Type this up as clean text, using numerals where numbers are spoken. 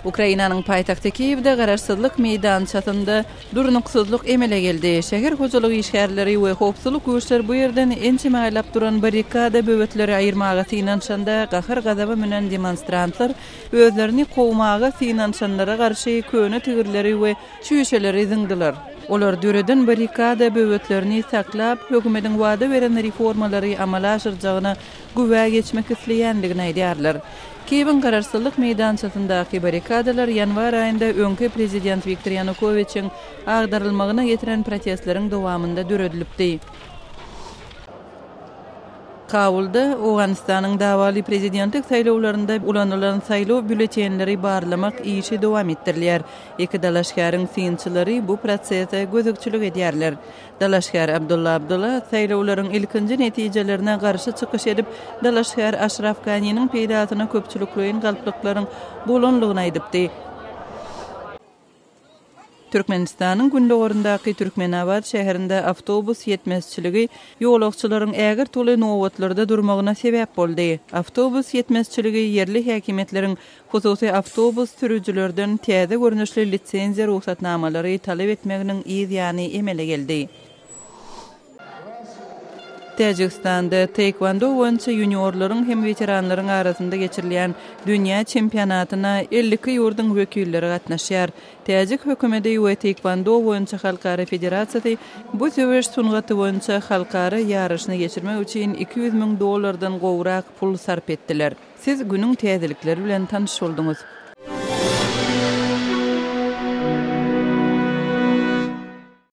Ukrainanyň paýtagty Kiýewde Garaşsyzlyk meýdançasynda durnuksyzlyk emele geldi. Şäher hojalyk işgärleri we howpsuzlyk güýçleri bu ýerden ençeme aýlap duran barrikada böwetleri aýyrmaga synanyşanda gahar-gazaba münen demonstrantlar özlerini kowmaga synanyşanlara garşy köne tigirleri we çüýşeleri zyňdylar. Olar döreden barrikada böwetlerini saklap, hökümetiň wada beren reformalary amala aşyrjagyna güwä geçmek isleýändigini aýdýarlar. Kiýewiň Garaşsyzlyk meýdançasyndaky barrikadalar ýanwar aýynda öňki prezident Wiktor Ýanukowiçiň agdarylmagyna getiren protestleriň dowamynda döredilipdi. Kabulda Owganystanyň dawaly prezidentlik saýlawlarynda ulanylan saýlaw býulletenleri barlamak işi dowam etdirilýär. Iki dalaşgäriň synçylary bu prosese gözegçilik edýärler. Dalaşgär Abdulla Abdulla saýlawlaryň ilkinji netijelerine garşy çykyş edip, dalaşgär Aşraf Ganiniň peýdasyna köpçülikleýin galplyklaryň bolanlygyny aýdypdy. Türkmenistanyň gündogaryndaky Türkmenabat şäherinde awtobus ýetmezçiligi ýolagçylaryň ägirt uly nobatlarda durmagyna sebäp boldy. Awtobus ýetmezçiligi ýerli häkimiýetleriň hususy awtobus sürüjilerden täze görnüşli lisenziýa rugsatnamalary talap etmeginiň yz ýany emele geldi. Täjigistanda taekwondo boýunça ýuniorlaryň hem weteranlaryň arasynda geçirilýän dünýä çempionatyna 52 ýurduň wekilleri gatnaşýar. Täjik hökümeti we taekwondo boýunça halkara federasiýasy bu söweş sungaty boýunça halkara ýaryşyny geçirmek üçin 200 müň dollardan gowrak pul sarp etdiler. Siz günüň täzelikleri bilen tanyş bolduňyz.